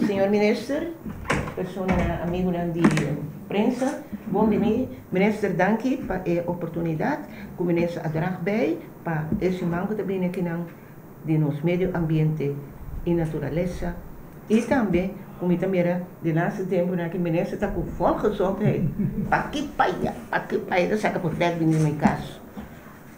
Señor Minister, personanan, amigunan di prensa, bon bini. Minister, danki pa e oportunidat ku Minister a drag bij pa e siman ku ta bini akinan di nos medio ambiente i naturalesa. I tambe ku mi ta mira di laatste tempunan aki Minister ta ku volgezondheid paki paya, paki paya ta saka por vèt bini mi kas.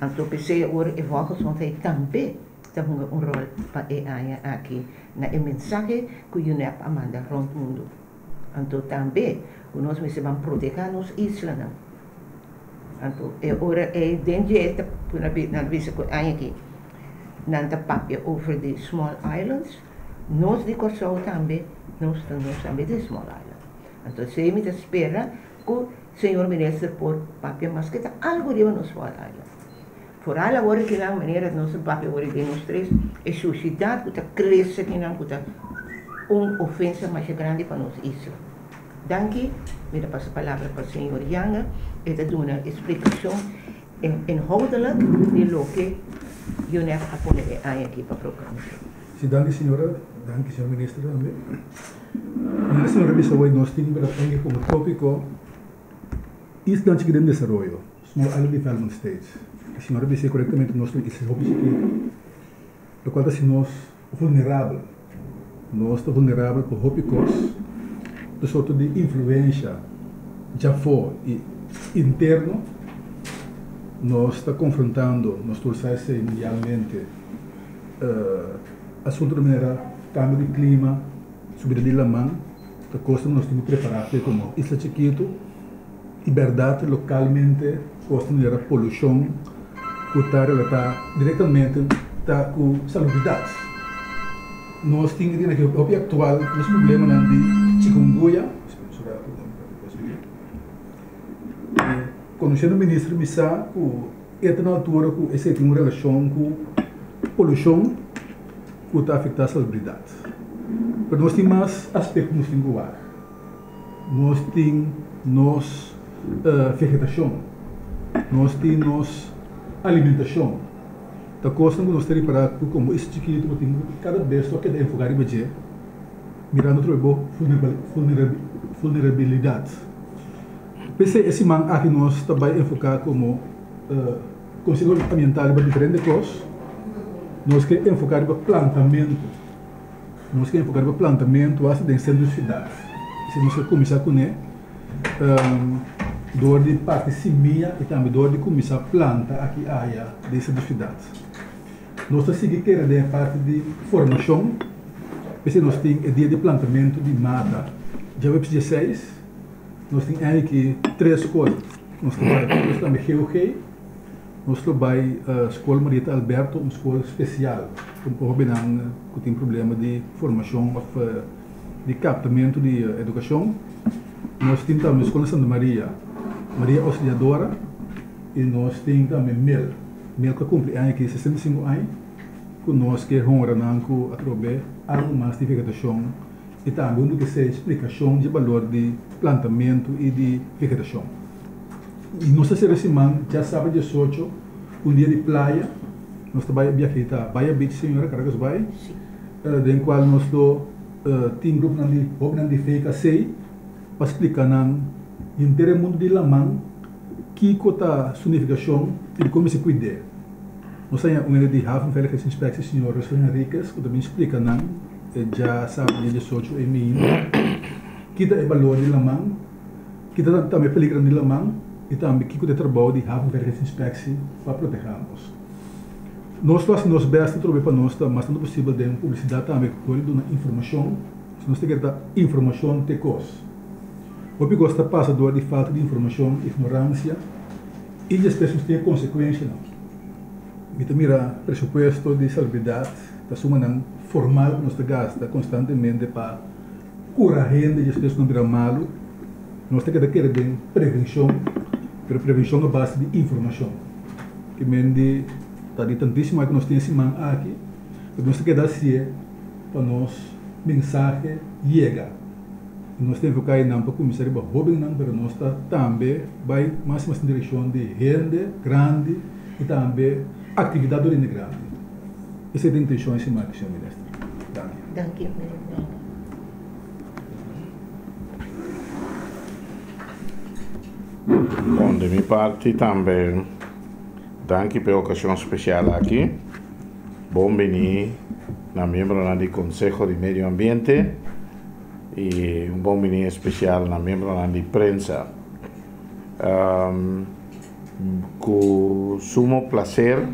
Anto p'esei awor e volgezondheid tambe ta hunga un ròl pa e aña aki na e mensahe ku UNEP a manda rònt mundu. Anto tambe ku nos mester ban protehá nos islanan. Anto e ora ei den dje ta nan ta bisa ku e aña aki nan ta papia over di small islands, nos di Kòrsou tambe nos ta nos tambe di small island. Anto esei mi ta spera ku señor minister por papia maske ta algu riba nos small island. Foral awor aki nan manera nos a papia awor den nos tres, e sushidat ku ta krese aki nan ku ta un ofensa masha grandi pa nos isla. Danki, mi ta pasa palabra pa señor Janga, e ta duna e splikashon inhoudelijk di loke UNEP a pone e aña aki pa proklamashon. Si, danki señora, danki señor minister tambe. Manera señora bisa hoy nos tin bira komo topiko Isla chikito den desaroyo, Small Island Development States. E señora bisa korektamente nos ta un isla hopi chikito, lokual ta hasi nos vulnerabel. Nos ta vulnerabel pa hopi kos, tur sorto di influensha djafó i interno. Nos ta konfrontando, nos tur sa esei mundialmente, asuntu di manera kambio di klima, subida di laman. Ta kos ku nos tin ku prepará p'e komo isla chikitu i bèrdat lokalmente kos ta manera polushon ku ta relatá direktamente ta ku salubridat. Nos tin di aki hopi aktual nos problemanan di chikungunya, konosiendo minister mi sa ku e ta na altura ku esei tin un relashon ku polushon ku ta afektá salubridat. Pero nos tin mas aspekto nos tin ku wak. Nos tin nos vegetashon, nos tin nos alimentashon. Ta kosnan ku nos ta ripará ku komo isla chikitu bo tin ku kada bes bo keda enfoká riba dje mirando trobe bo vulnerabilidat. P'esei e siman aki nos ta bai enfoká komo Konseho Ambiental riba diferente kos. Nos ke enfoká riba plantamentu. Nos ke enfoká riba plantamentu asta den sentro di siudat. Esei nos ke kuminsá kuné dor di parti simia i tambe dor di kuminsá planta aki aya den sentro di siudat. Nos ta sigui kere den e parti di formashon. P'esei nos tin e dia di plantamentu di mata djaweps dieseis. Nos tin eiki tres skol. Nos ta bai nos tambe GOG. Nos lo bai Skol Marieta Alberto, un skol spesial pa hobennan ku tin problema di formashon òf di kaptamentu di edukashon. Nos tin tambe Skol Santa Maria, Maria Auxiliadora i nos tin tambe Mel. Mel ku a kumpli aña aki 65 aña ku nos ke honra nan ku atrobe algu mas di vegetashon. I tambe huntu ku esei splikashon dje balor di plantamentu i di vegetashon. I nos ta sera siman djasabra diesocho, un dia di playa, nos ta bai biahita Bahia Beach señora, Caracas Bay, den kual nos lo tin gruponan di hobennan di VKC pa splika nan henter e mundu di laman kiko ta su nifikashon i dikon mester kuid'é. Nos ta haña un hende di Havenveiligheidsinspectie, señor Russel Henriquez, ku ta bin splika nan. E djasabra dia diesocho e meinda kita e balor di laman, kita tambe e peligronan di laman i tambe kiko ta e trabou di Havenveiligheidsinspectie pa proteha nos. Nos lo hasi nos best atrobe pa nos ta mas tantu posibel den publisidat tambe dor di duna informashon, si nos ta kere ta informashon te kos. Hopi kos ta pasa dor di falta di informashon, ignoransia i despues nos tin e konsekuenshanan. Mi ta mira presupuesto di salubridat ta sumanan formal ku nos ta gasta konstantemente pa kura hende despues ku nan bira malu. Nos ta keda kere den prevenshon, pero prevenshon a base di informashon. Ke men di ta di tantísimo ku nos tin e siman aki, pero nos ta keda hasié pa nos mensahe yega. I nos ta enfoká einan pa kuminsá riba hóbennan, pero nos ta tambe bai mas i mas den direkshon di hende grandi i tambe aktividat dor hende grandi. Esei ta intenshon e siman aki, señor Minister. Danki. Danki, meneer Blanco. Bon, di mi parti tambe, danki pa e okashon spesial aki. Bon bini na miembronan di Konseho di Medio Ambiente i un bon bini espesial na miembronan di prensa. Ku sumo plaser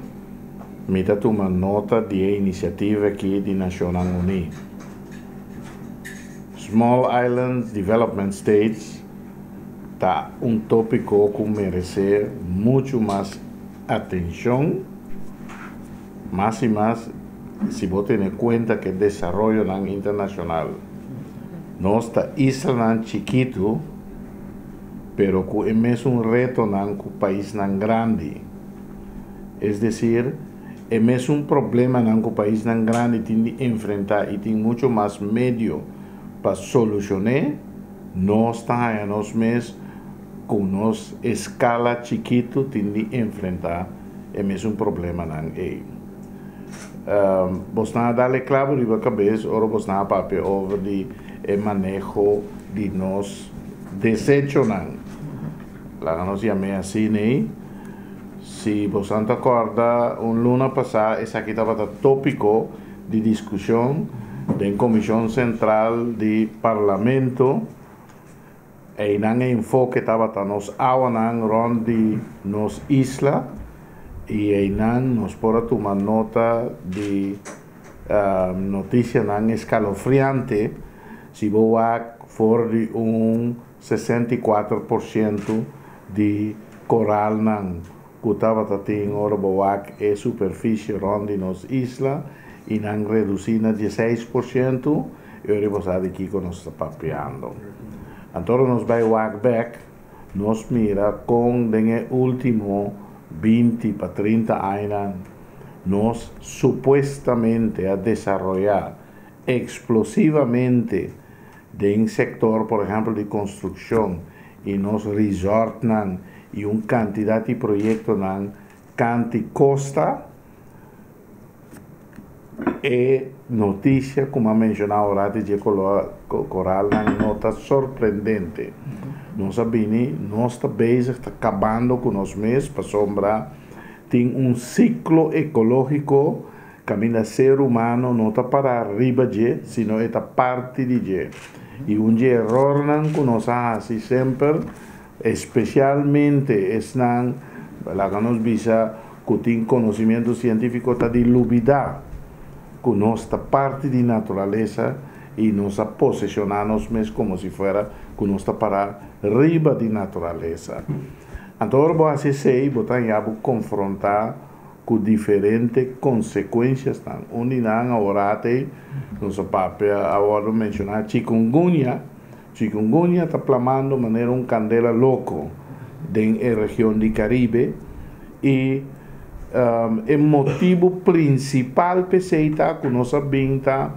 mi ta tuma nota di e inisiativa aki di Nashonnan Uní. Small Islands Development States ta un tópiko ku meresé muchu mas atenshon, mas i mas si bo tene kuenta ku e desaroyonan internashonal. Nos ta islanan chikitu, pero ku e mesun retonan ku paisnan grandi. Es desir, e mesun problemanan ku paisnan grandi tin di enfrentá i tin muchu mas medio pa solushon'é, nos ta haña nos mes ku nos eskala chikitu tin di enfrentá e mesun problemanan ei. Bosnan a dal e klabu riba kabes ora bosnan a papia over di e maneho di nos desechonan. Laga nos yam'é asina ei. Si bosan ta kòrda un luna pasá esaki tabata tópiko di diskushon den Komishon Sentral di Parlamento. Einan e enfoke tabata nos awanan rònt di nos isla i einan nos por a tuma nota di notisianan eskalofriante si bo wak for di un 64% di koralnan ku tabata tin ora bo wak e superfisie rònt di nos isla i nan redusí na 16%, e ora bo sa di kiko nos ta papiando. Anto ora nos bai wak bèk, nos mira kon den e último 20 pa 30 añanan nos supuestamente a desaroyá eksplosivamente den sektor por ehèmpel di konstrukshon i nos resortnan i un kantidat di proyektonan kant'i kosta. E notisia ku mi a menshoná ora di dje koralnan no ta sorprendente. Nos a bini, nos ta bezig ta kabando ku nos mes pasobra tin un siklo ekológiko kaminda ser humano no ta para riba dje, sino e ta parti di dje. I un dje erornan ku nos a hasi semper, espesialmente esnan, laga nos bisa, ku tin konosimiento sientífiko ta di lubidá ku nos ta parti di naturalesa i nos a poseshoná nos mes komo si fuera ku nos ta pará riba di naturalesa. Anto ora bo hasi esei bo ta haña bo konfrontá ku diferente konsekuensiasnan. Un di nan aworat ei nos a papia a wòrdu menshoná chikungunya. Chikungunya ta plamando manera un kandela loko den e region di Karibe i e motibu prinsipal p'esei ta ku nos a bin ta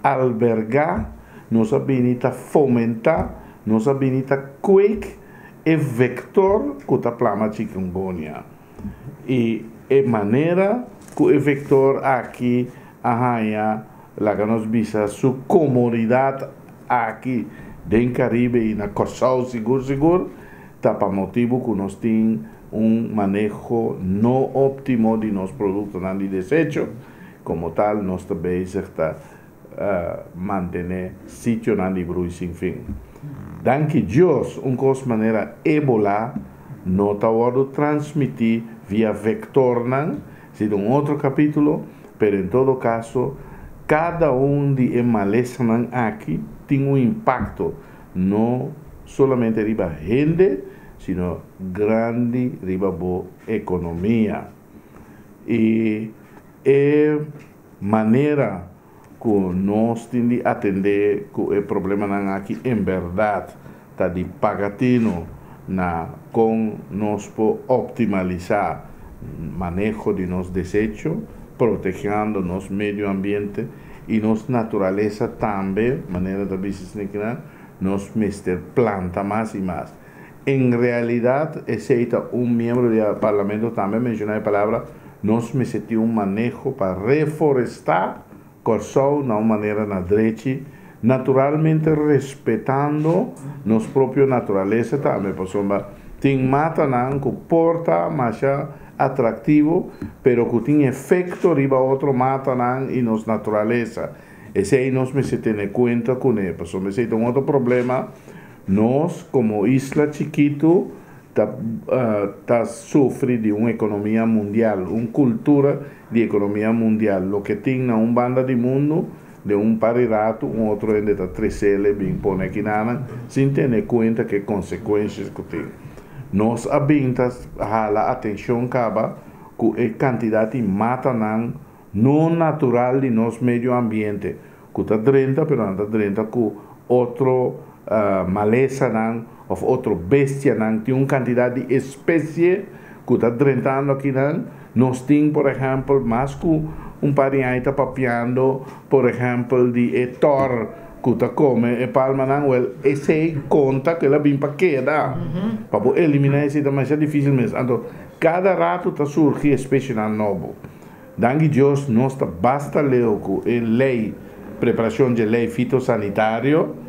albergá, nos a bini ta fomentá, nos a bini ta kweek e vektor ku ta plama chikungunya. I e manera ku e vektor aki a haña, laga nos bisa, su komodidat aki den Karibe i na Kòrsou sigur sigur, ta pa motibu ku nos tin un maneho no óptimo di nos produktonan di desecho. Komo tal nos ta bezig ta mantené sitionan di brui sin fin. Danki Dios un kos manera Ebola no ta wòrdu transmití via vektornan, esei ta un otro kapítulo, pero en todo kaso kada un di e malesanan aki tin un impakto no solamente riba hende sino grandi riba bo ekonomia. I e manera ku nos tin di atendé ku e problemanan aki en bèrdat ta di paga tinu na kon nos por optimalisá maneho di nos desecho, protegeando nos medio ambiente i nos naturalesa tambe, manera ta bisa esnekinan, nos mester planta mas i mas. En realidat esei ta un miembro di parlamento tambe a menshoná e palabra, nos mester tin un maneho pa reforestá Kòrsou na un manera na drechi, naturalmente respetando nos propio naturalesa tambe, pasobra Tin matanan ku por ta masha atraktivo, pero ku tin efekto riba otro matanan i nos naturalesa. Esei nos mester tene kuenta kuné, pasobra esei ta un otro problema. Nos komo isla chikitu ta ta sufri di un ekonomia mundial, un kultura di ekonomia mundial. Loke tin na un banda di mundu, den un par di ratu un otro hende ta tresel e bin pone akinanan sin tene kuenta ku e konsekuensias ku tin. Nos a bin ta hala atenshon kaba ku e kantidat di matanan no natural di nos medio ambiente ku ta drenta pero nan ta drenta ku otro malesanan òf otro bestianan. Tin un kantidat di espesie ku ta drentando akinan. Nos tin por ehèmpel mas ku un par di aña ta papiando por ehèmpel di e tòr ku ta kome e palmanan. Wèl esei konta ku el a bin pa keda. Pa bo eliminá esei ta masha difísil mes. Anto kada ratu ta surgi espesienan nobo. Danki Dios nos ta basta leu ku e lei, preparashon dje lei fitosanitario.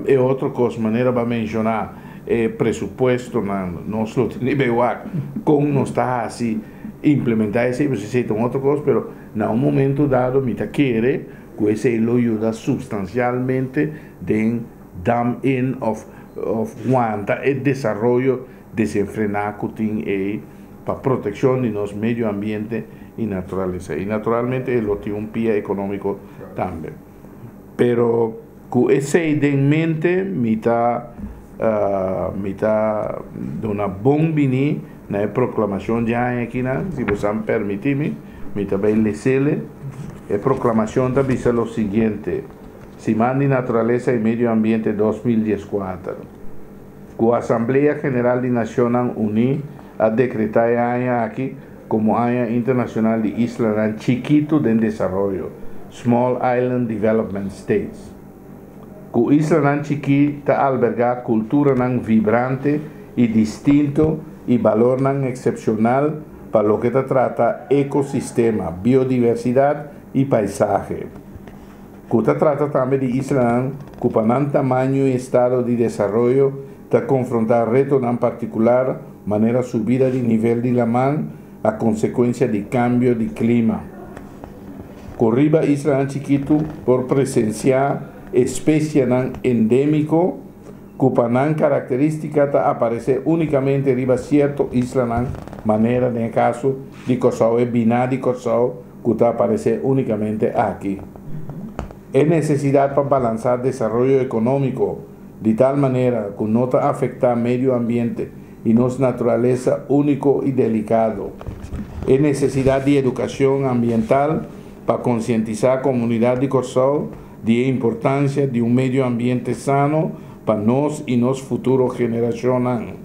E otro kos manera bo a menshoná e presupuestonan nos lo tene bay wak kon nos ta hasi implementá esei pasobra esei ta un otro kos pero na un momento dado mi ta kere ku esei lo yuda supstansialmente den dam in òf òf wanta e desaroyo desenfrená ku tin ei pa protekshon di nos medio ambiente i naturalesa. I naturalmente e lo tin un pia ekonómiko tambe. Pero ku esei den mente mi ta mi ta duna bon bini na e proklamashon di aña akinan, si bosan permití mi, mi ta bai lesele. E proklamashon ta bisa lo siguiente, Siman di Naturalesa i Medio Ambiente 2014. Ku Asamblea General di Nashonnan Uní a dekretá e aña aki komo Aña Internashonal di Islanan Chikitu den Desaroyo, Small Island Development States. Ku islanan chikí ta albergá kulturanan vibrante i distinto i balornan eksepshonal pa loke ta trata ekosistema, biodiversidat i paisahe. Ku ta trata tambe di islanan ku pa nan tamaño i estado di desaroyo ta konfrontá retonan partikular manera subida di nivel di laman a konsekuensia di kambio di klima. Ku riba islanan chikitu por presensiá espesianan endémiko ku pa nan karakterístika ta aparesé únikamente riba sierto islanan manera den e kaso di Kòrsou e biná di Kòrsou, ku ta aparesé únikamente aki. E nesesidat pa balansá desaroyo ekonómiko di tal manera ku no ta afektá medio ambiente i nos naturalesa úniko i delikado. E nesesidat di edukashon ambiental pa konsientisá komunidat di Kòrsou di e importansia di un medio ambiente sano pa nos i nos futuro generashonnan.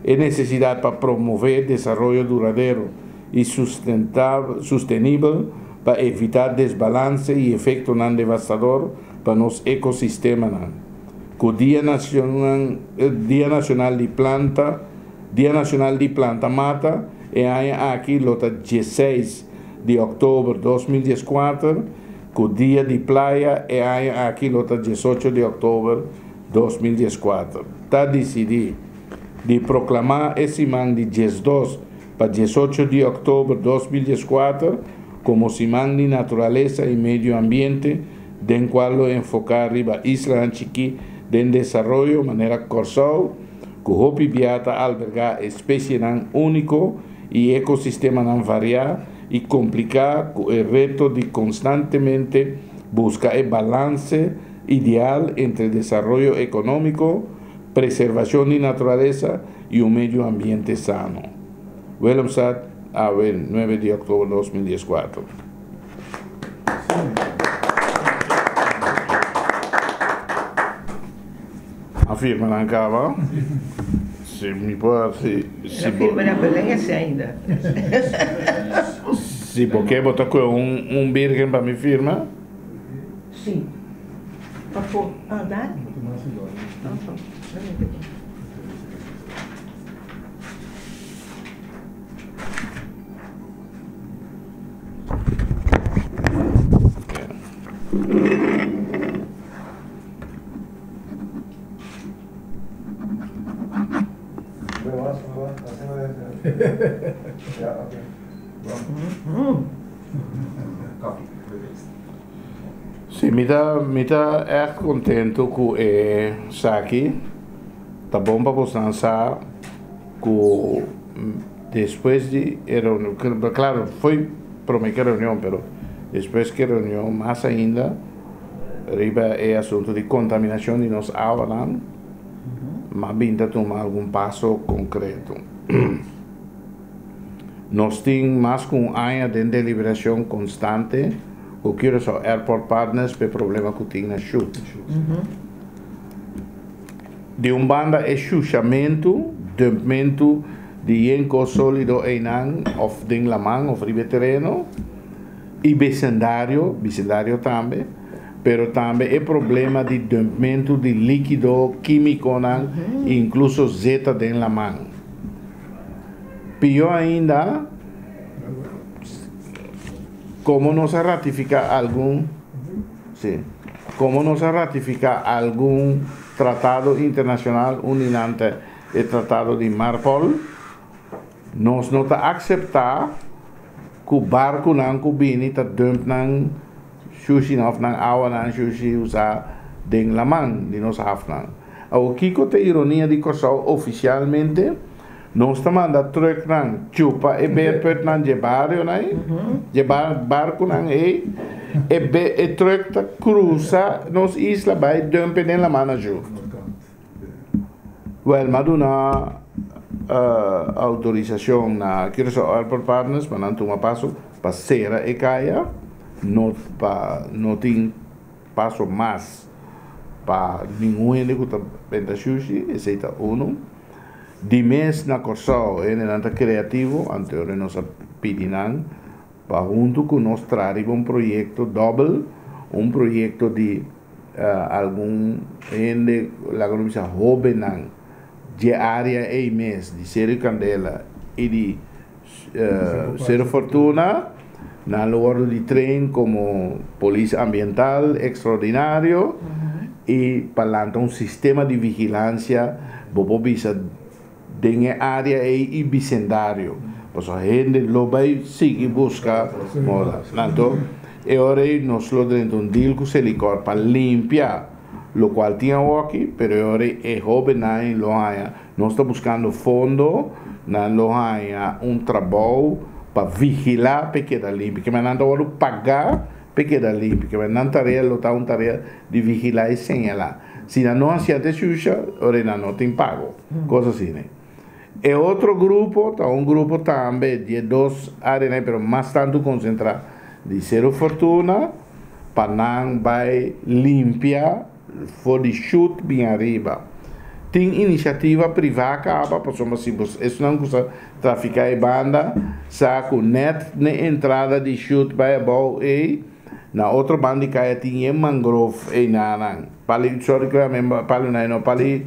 E nesesidat pa promové desaroyo duradero i sustenibel pa evitá desbalanse i efektonan devastador pa nos ekosistemanan. Ku Dia Dia Nashonal di Planta Dia Nashonal di Planta Mata e aña aki lo ta dieseis di òktober 2014, ku Dia di Playa e aña aki lo ta 18 di òktober 2014. Ta disidí di proklamá e siman di 12 pa 18 di òktober 2014 komo Siman di Naturalesa i Medio Ambiente den kual lo enfoká riba islanan chikí den desaroyo manera Kòrsou ku hopi bia ta albergá espesienan úniko i ekosistemanan variá i kompliká ku e reto di konstantemente buska e balanse ideal entre desaroyo ekonómiko, preservashon di naturalesa i un medio ambiente sano. Willemstad, awe 9 di òktober 2014. A firma nan kaba? Si mi por si si bo firma nan belen ese ainda. Si bo ke bo ta kohe un un birgen pa mi firma? Si. Pafó. Ah, dale. Ja, oké. Coffee, Si, mi ta echt kontentu ku esaki. Ta bon pa boso sa ku despues di e reunion, klaro, foi promé ku reunion, pero despues ku reunion mas ainda riba e asuntu di kontaminashon di nos awa, m'a bin ta tuma algun paso konkreto. Nos tin mas ku un aña di deliberashon konstante ku Curaçao Airport Partners pa e problema ku tin na Shut. Di un banda e shushamentu, dumpmentu di yenko sólido einan òf den laman òf riba tereno i besindario, besindario tambe, pero tambe e problema di dumpmentu di líkido kímikonan, inkluso zeta den laman. Pió ainda, komo nos a ratifiká algun, si, komo nos a ratifiká algun tratado internashonal, un ta e tratado di Marpol, nos no ta aseptá ku barkunan ku bini ta dump nan shushi òf nan awa nan shushi usa den laman di nos hafnan. Awor, kiko ta ironia di Kòrsou? Ofisialmente nos ta manda truck nan chupa e beerput nan di bario nan, di barkunan ei e be e truck ta krusa nos isla bai dump den laman na Shut. Well, m'a duna outorisashon na Curaçao Airport Partners pa nan tuma paso pa sera e kaya, no pa no tin paso mas pa ningun hende ku ta benta shushi. Esei ta unu. Di mes na Kòrsou, hendenan ta kreativo, anto nos a pidi nan pa huntu ku nos traha un proyekto dòbel, un proyekto di algun hende, laga nos bisa hóbennan di área ei mes, di Seru Kandela i di Seru Fortuna, nan lo wòrdu di train komo polis ambiental ekstraordinario i pa lanta un sistema di vigilansia, bo por bisa den e área ei i bisindario. Pasobra hende lo bai sigui buska moda. Anto, e ora ei nos lo drenta un deal ku Selikor pa limpia lokual tin aki, pero e ora e hóbennan lo haña, nos ta buskando fondo, nan lo haña un trabou pa vigilá pa keda limpi. Ke nan ta paga pa keda limpi. Ke nan tarea lo ta un tarea di vigilá i señalá. Si nan no hasi shusha, ora nan no tin pago. Kos asina, ne? E otro grupo, ta un grupo tambe di dos área, pero mas tantu konsentrá di Seru Fortuna, pa nan bai limpia for di Shut bin ariba. Tin inisiativa privá kaba, pasobra si esnan ku trafiká e banda, sa ku net na entrada di Shut bai abou ei, na otro banda di kaya tin e mangrove ei nan. Pali, sorry, pali no, pali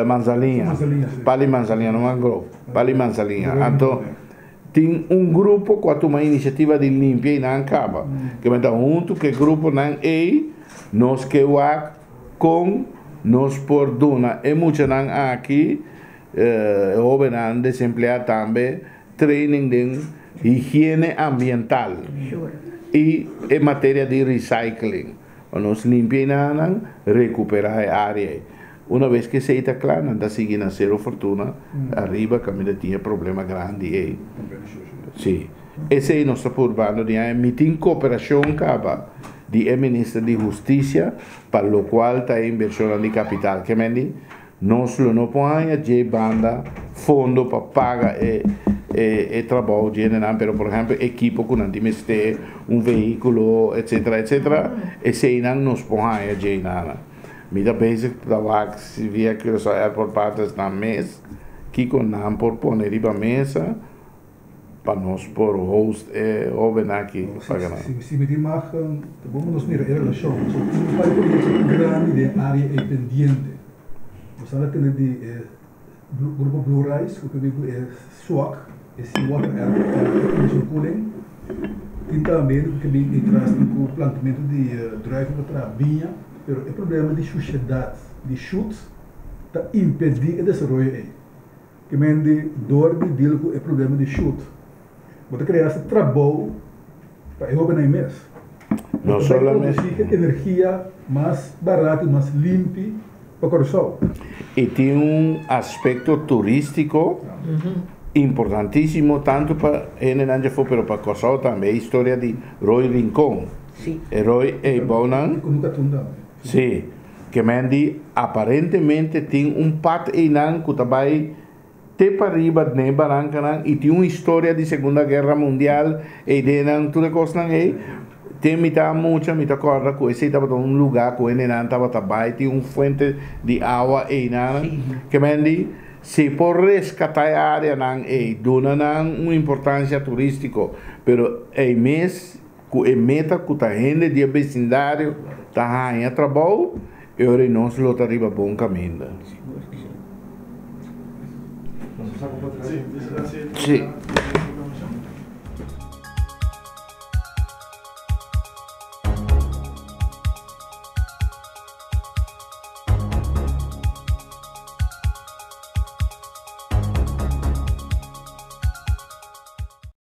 manzanilla. Manzanilla, si. Pali manzanilla, no mangrove. Pali manzanilla. Anto, tin un grupo ku a tuma inisiativa di limpia einan kaba. Ke men ta huntu ku e gruponan ei, nos ke wak kon nos por duna e muchanan aki, hóbennan desempleá tambe, training di higiene ambiental i en materia di recycling. Nos limpia einan, rekuperá e área. Un bes ku esei ta kla, nan ta sigui na Seru Fortuna, ariba kaminda tin problema grandi ei. Si. Esei nos ta purbando di mi tin kooperashon kaba di e minister di Hustisia, pa lokual ta invershon di kapital. Ke men di, nos lo no por di banda fondo pa paga e trabou di nan, pero por ehèmpel ekipo ku nan tin mester, un vehíkulo, etc., etc., esei nan nos por di nan. Mi ta bezig ta wak si via Curaçao Airport Partners nan mes, kiko nan por pone riba mesa pa nos por host e hóben aki pa gana. Si mi mag, bon, nos mira e relashon. So, tin un par di proyekto grandi den área ei pendiente. Nos ta tene di Grupo Blue Rice, ku e SWAC, e Seawater Air Condition Cooling. Tin tambe ku bin atras ku plantamentu di druiven pa biña, pero e problema di sushedat, di Shut, ta impedí e desaroyo ei. Ke men di dor di deal ku e problema di shut, bo ta krea hasta trabou pa e hobennan mes. No Bo ta solamente. produsí e energia mas barato i mas limpi pa Kòrsou. I tin un aspekto turístiko importantísimo tantu pa hendenan djafó pero pa Kòrsou tambe, e historia di Rooi Rincon. Sí. E rooi eibounan. I ku Nukatun tambe. Sí. Ke men di aparentemente tin un pat einan ku ta bai te pariba den e barankanan i tin un historia di Segunda Guerra Mundial ei den nan tur e kosnan ei. Te mi ta mucha mi ta kòrda ku esei tabata un lugá ku hendenan tabata bai tin un fuente di awa einan. Ke men di si por reskatá e áreanan ei duna nan un importansia turístiko pero ei mes Ku e meta ku ta hende di e besindario ta haña trabou, e ora ei nos lo ta riba bon kaminda. Sí.